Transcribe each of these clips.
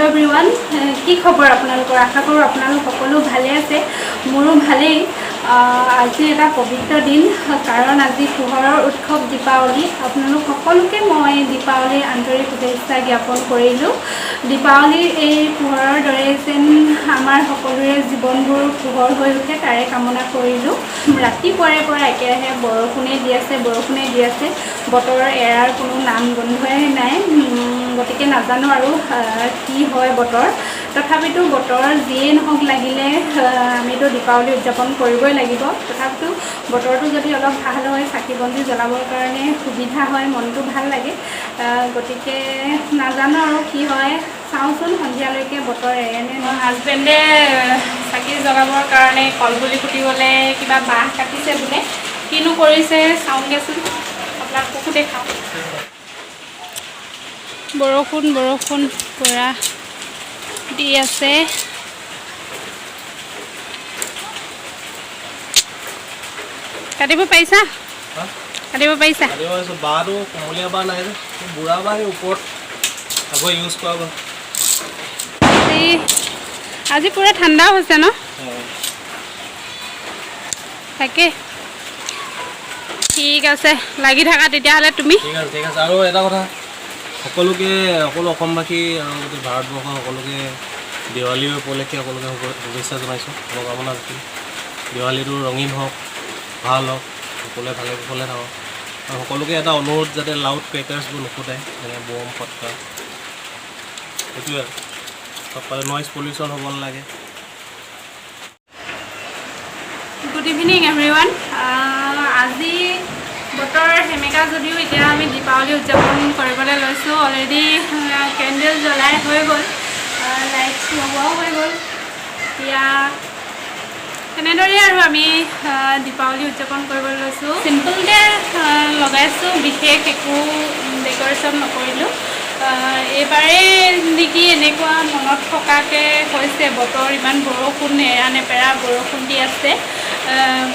Everyone, কি খবৰ আপোনালোকৰ? আশা কৰোঁ আপোনালোক সকলো ভালে আছে। মোৰো ভালেই। আজি এটা পবিত্ৰ দিন, কাৰণ আজি পোহৰৰ উৎসৱ দীপাৱলী। আপোনালোক সকলোকে মই দীপাৱলীৰ আন্তৰিক শুভেচ্ছা জ্ঞাপন কৰিলোঁ। দীপাৱলীৰ এই পোহৰৰ দৰে যেন আমাৰ সকলোৰে জীৱনবোৰ পোহৰ হৈ উঠে, তাৰে কামনা কৰিলোঁ। ৰাতিপুৱাৰে পৰা একেৰাহে বৰষুণেই দি আছে, বৰষুণেই দি আছে। বতৰৰ এৰাৰ কোনো নাম গোন্ধই নাই। গতিকে নাজানো আৰু কি হয় বতৰ। তথাপিতো বতৰ যিয়েই নহওক লাগিলে, আমিতো দীপাৱলী উদযাপন কৰিবই লাগিব। তথাপিতো বতৰটো যদি অলপ ভাল হয়, চাকি বন্তি জ্বলাবৰ কাৰণে সুবিধা হয়, মনটো ভাল লাগে। গতিকে নাজানো আৰু কি হয়। চাওঁচোন সন্ধিয়ালৈকে বতৰ এৰেনে। মোৰ হাজবেণ্ডে চাকি জ্বলাবৰ কাৰণে কলপুলি পুতিবলৈ কিবা বাঁহ কাটিছে বোলে। কিনো কৰিছে চাওঁগেচোন, আপোনালোককো দেখাওঁ। বৰষুণ বৰষুণ পূৰা দি আছে। কাটিব পাৰিছা? হা? কাটিব পাৰিছা? কাটিব পাৰিছোঁ। বাঁহটো কুমলীয়া বাঁহ নাই যে, বুঢ়া বাঁহ, সেই ওপৰত আকৌ ইউজ কৰা বাঁহ। আজি পূৰা ঠাণ্ডাও হৈছে ন? তাকে, ঠিক আছে, লাগি থাকা তেতিয়াহ'লে তুমি। ঠিক আছে, ঠিক আছে। আৰু এটা কথা, সকলোকে, সকলো অসমবাসী আৰু গোটেই ভাৰতবৰ্ষৰ সকলোকে দেৱালী উপলক্ষে সকলোকে শুভেচ্ছা জনাইছোঁ, শুভকামনা থাকিল। দেৱালীটো ৰঙীন হওক, ভাল হওক, সকলোৱে ভালে কুশলে থাকক। আৰু সকলোকে এটা অনুৰোধ যাতে লাউড ক্ৰেকাৰ্ছবোৰ নুফুটায়, যেনে বম, ফটকা। সেইটোৱে আৰু চবফালে নইজ পলিউশ্যন হ'ব নালাগে। Good evening everyone. আজি বতৰ সেমেকা যদিও এতিয়া আমি দীপাৱলী উদযাপন কৰিবলৈ লৈছোঁ। অলৰেডি কেণ্ডেল জ্বলাই হৈ গ'ল, লাইটছ লগোৱাও হৈ গ'ল। এতিয়া তেনেদৰেই আৰু আমি দীপাৱলী উদযাপন কৰিবলৈ লৈছোঁ। চিম্পলকৈ লগাইছোঁ, বিশেষ একো ডেক'ৰেশ্যন নকৰিলোঁ। এইবাৰেই নেকি এনেকুৱা মনত থকাকৈ হৈছে। বতৰ ইমান বৰষুণ, নেৰা নেপেৰা বৰষুণ দি আছে।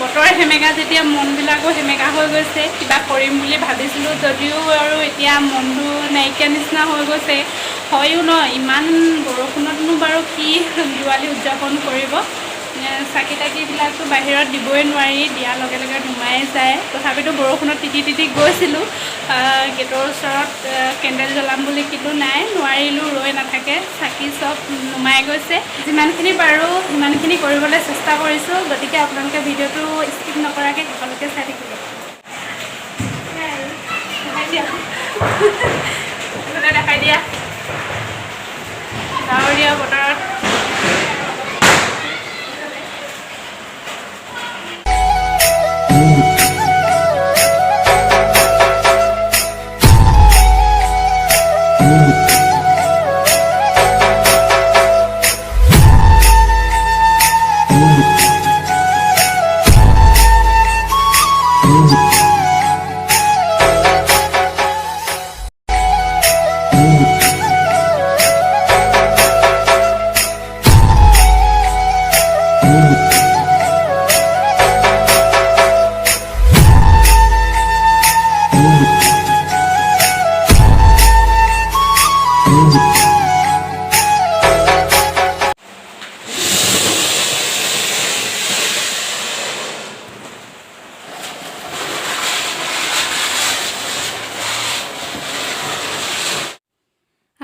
বতৰ সেমেকা যেতিয়া মনবিলাকো সেমেকা হৈ গৈছে। কিবা কৰিম বুলি ভাবিছিলোঁ যদিও আৰু এতিয়া মনটো নাইকিয়া নিচিনা হৈ গৈছে। হয়ো ন, ইমান বৰষুণতনো বাৰু কি দিৱালী উদযাপন কৰিব? চাকি তাকিবিলাকতো বাহিৰত দিবই নোৱাৰি, দিয়াৰ লগে লগে নুমাই যায়। তথাপিতো বৰষুণত তিতি তিতি গৈছিলোঁ গেটৰ ওচৰত কেণ্ডেল জ্বলাম বুলি, কিন্তু নাই, নোৱাৰিলোঁ, ৰৈ নাথাকে, চাকি চব নুমাই গৈছে। যিমানখিনি পাৰোঁ সিমানখিনি কৰিবলৈ চেষ্টা কৰিছোঁ। গতিকে আপোনালোকে ভিডিঅ'টো স্কিপ নকৰাকৈ শেষলৈকে চাই থাকিব। দেখাই দিয়া, এইফালে দেখাই দিয়া, ডাৱৰীয়া বতৰত।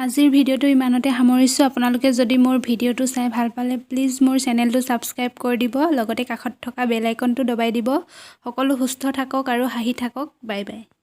আজিৰ ভিডিঅ'টো ইমানতে সামৰিছোঁ। আপোনালোকে যদি মোৰ ভিডিঅ'টো চাই ভাল পালে, প্লিজ মোৰ চেনেলটো ছাবস্ক্ৰাইব কৰি দিব, লগতে কাষত থকা বেল আইকনটো দবাই দিব। সকলো সুস্থ থাকক আৰু হাঁহি থাকক। Bye bye.